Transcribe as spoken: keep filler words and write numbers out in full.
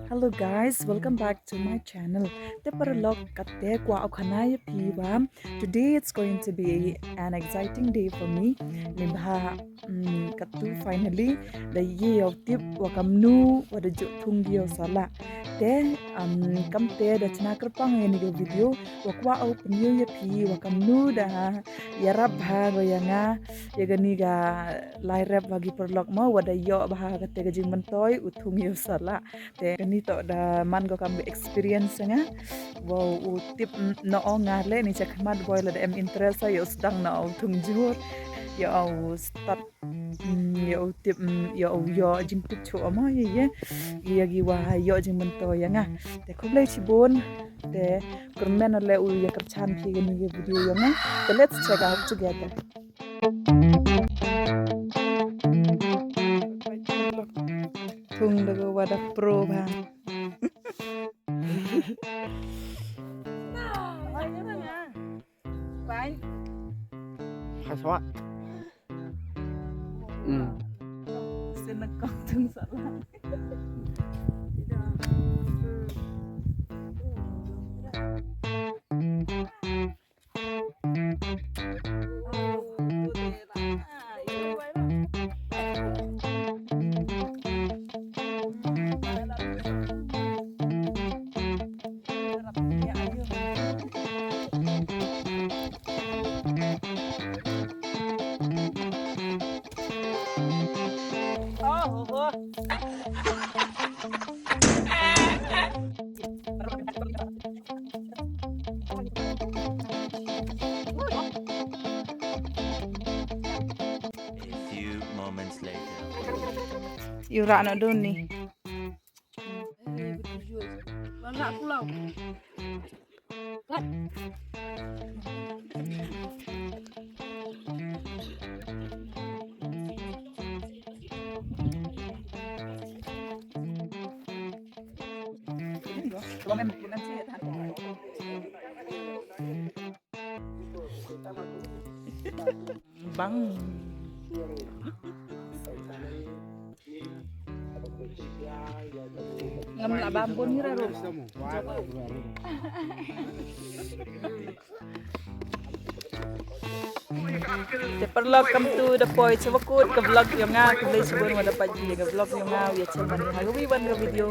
Hello guys, welcome back to my channel. Te paralok, katte kwah u khana ïa phi ba today it's going to be an exciting day for me. Ni bha, mm, katu finally da ïoh tip wa kamnu wa da ju thung ïoh sala. Te, um, kamte da chna kyrpang ïa ni ka video wa kwah u pynïoh ïa phi wa kamnu da ïarap bha ko ïa nga ïa kani ka lai rep bha ki paralok mo wa da ïoh bha kate ka jingmyntoi u thung ïoh sala. Te kani to da man ko kam experience nga. Wow, u tip no o nga le ni cha khmat boi la da em interest ïa u sdang no u thung jur. Ïa u start, mm, ïa u tip, mm, ïa u ïa jingtip chu ama ïa ïa. Ïa ki wa ïa jingmyntoi ïa nga. Te khublei chibun. Te kyrmen le u ïa kyrchan phi kani ka video ïa nga. Te let's check out together. Thung da ka wa da pro bha. Fine. Khaswa. Hmm. Sena kong thung sala. A few moments later. Ïu rah na dun ni. Bang. Ngam lah bam pun ngira ru. Te paralok, kam tu da poi chwa kut ka vlog ïa nga, khublei chibun wa da peit ïa ka vlog ïa nga, ïa chwa man ha ka wi wan ka video.